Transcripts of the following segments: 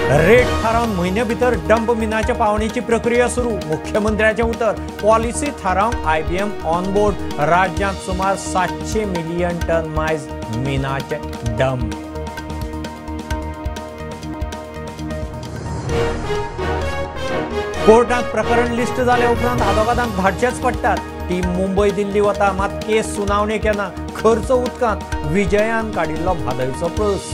Rate थारावन म्हयन्या भितर डंप मिनाच्या पावणेची प्रक्रिया सुरू, मुख्यमंत्र्याचें उतर। पॉलिसी थारावंक आयबीएम ऑन बोर्ड। राज्यांत सुमार 700 मिलियन टन मायज मिनाचे डंप। कोर्टात प्रकरण लिस्ट जाले उपरांत आदोगादांक धाडचेच पडटात। टीम मुंबय दिल्ली वता, मात केस सुनावणेक येना। खर्च उदकांत, विजयान काडिल्लो भादयचो प्रस।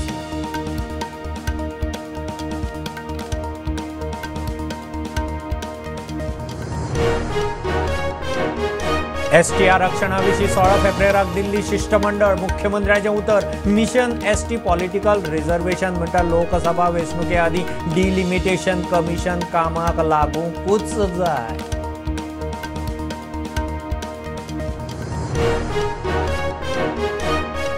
एसटी आरक्षणा विशीं 16 फेब्रुवाराक दिल्ली शिष्टमंडळ, मुख्यमंत्र्याचें उतर। मिशन एसटी पॉलिटिकल रिझर्वेशन म्हणटा लोकसभा वेंचणुके आदीं डिलिमिटेशन कमिशन कामाक लागूंकूच जाय।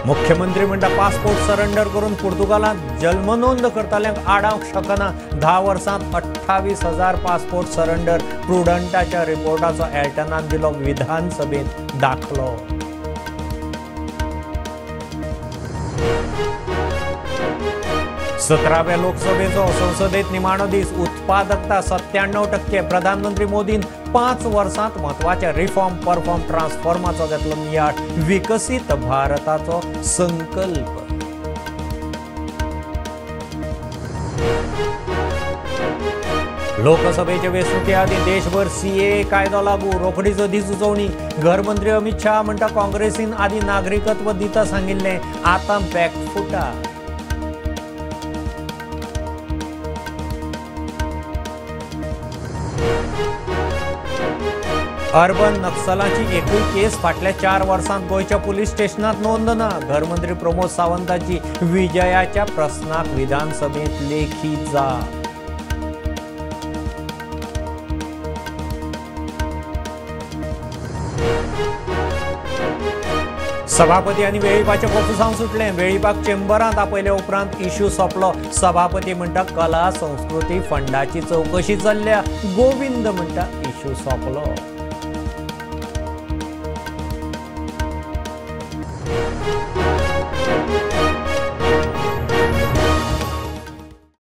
मुख्यमंत्री म्हणटा पासपोर्ट सरेंडर करून पुर्तुगालांत जल्मनोंद करतल्यांक आडावंक शकना। 10 वर्सांत 28,000 पासपोर्ट सरेंडर। प्रुडंटाच्या रिपोर्टाचो एल्टनान दिलो विधानसभेंत दाखलो। 17व्या लोकसभेचो संसदेत निमाणो दीस, उत्पादकता 97%। प्रधानमंत्री मोदीन 5 वर्सांत म्हत्वाचे रिफॉर्म परफॉर्म ट्रान्सफॉर्माचो घेतलो नियाळ। विकसीत भारताचो संकल्प। लोकसभेचे वेंचणुके आदीं देशभर सीएए कायदो लागू, रोखडीच अधिसुचोवणी। घरमंत्री अमित शाह म्हणटा काँग्रेसीन आदीं नागरिकत्व दिता सांगिल्लें, आतां बॅकफुटा। अर्बन नक्सलांची एकूय केस फाटल्या 4 वर्सांत गोंयच्या पुलीस स्टेशनांत नोंद ना। घरमंत्री प्रमोद सावंताची विजयाच्या प्रस्नाक विधानसभेंत लेखी जाप। सभापती आनी वेळीपाचें कोफुसांव सुटलें। वेळीपाक चेंबरांत आपयले उपरांत इश्यू सोंपलो। सभापती म्हणटा कला संस्कृती फंडाची चवकशी चल्ल्या, गोविंद म्हणटा इश्यू सोंपलो।